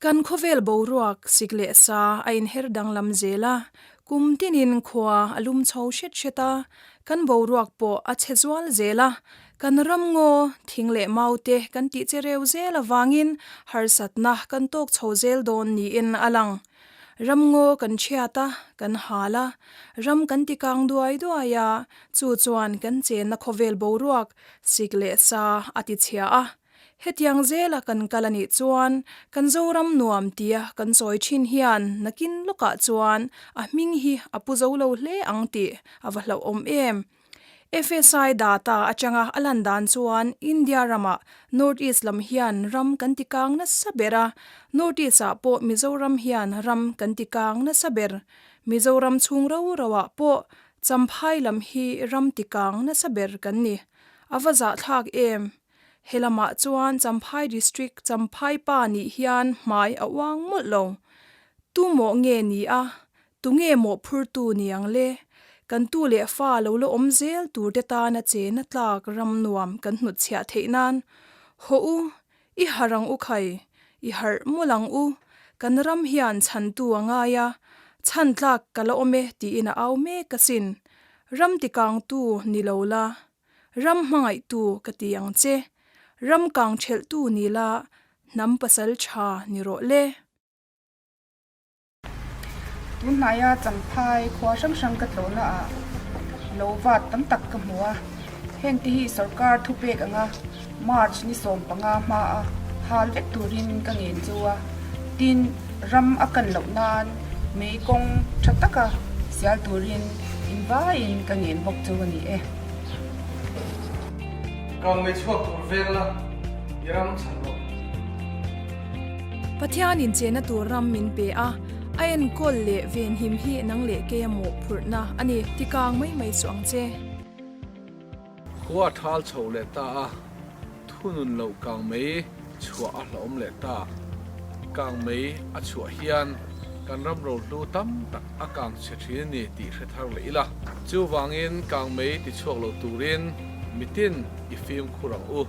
Kan khawvel boruak sik leh sa a inher danglam zel a, kum tinin khua a lum chho hret hret a, kan boruak pawh a chhe zual zel a, kan ramngaw, thing leh mau te kan tih che reu zel avangin harsatna kan tawk chho zel dawn niin a lang. Ramngaw kan chhiat a, kan hal a, ram kan ti kang duai duai a, chu chuan kan chenna khawvel boruak sik leh sa a ti chhia a. Hetiang zela kan kal a nih chuan kan Zoram nuam tia kan sawi thin hian nakin lawkah chuan a hming hi a pu zo lo hle ang tih a va hlauhawm em. FSI data atanga a lan dan chuan India ramah North East lam hian ram kan ti kang nasa ber a, North East ah pawh Mizoram hian ram kan ti kang nasa ber. Mizoram chhung ro roah pawh Champhai lam hi ram ti kang nasa ber kan ni. A va zahthlak em! He lamah chuan Champhai District Champhai pa nih hian hmai a uang mawlh lo. Tu mawh nge ni a? Tu nge mawhphurtu ni ang le? Kan tu leh fa lo la awm zel turte tana chena tlak ram nuam kan hnutchhiah theih nan. Hawh u, i harh ang u khai, i harh mawlh ang u, kan ram hian chhantu a ngai a, chhan tlak ka la awm e tiin a au mek asin. Ram tikangtu ni lo la, Ram hmangaihtu ka ti ang che. Ram kang thelhtu ni la, hnam pasal tha ni rawh le. Tunhnaia Champhai khua hrang hrang ka tlawhna ah lo vat tam tak ka hmu a, heng te hi sorkar thupek anga March ni 15 hma a hal vek turin ka ngen chu a, tin ram a kan loh nan mei kawng tha taka sial turin invaiin ka ngen bawk chu a ni e. Kang mei chhuak tur veng la, i ram chhan rawh. Pathianin chena tur ram min pe a, a enkawl leh venhim hi nang leh keia mawhphurhna a ni. Tikang mai mai chu ang che. Khua a thal chho leh ta a, thunun loh kang mei chhuah a hlauhawm leh ta. Kang mei a chhuah hian kan ram rohlu tam tak a kang chhe thin a ni tih hre thar leh ila. Chuvangin kang mei ti chhuak lo turin mitin i fimkhur ang u.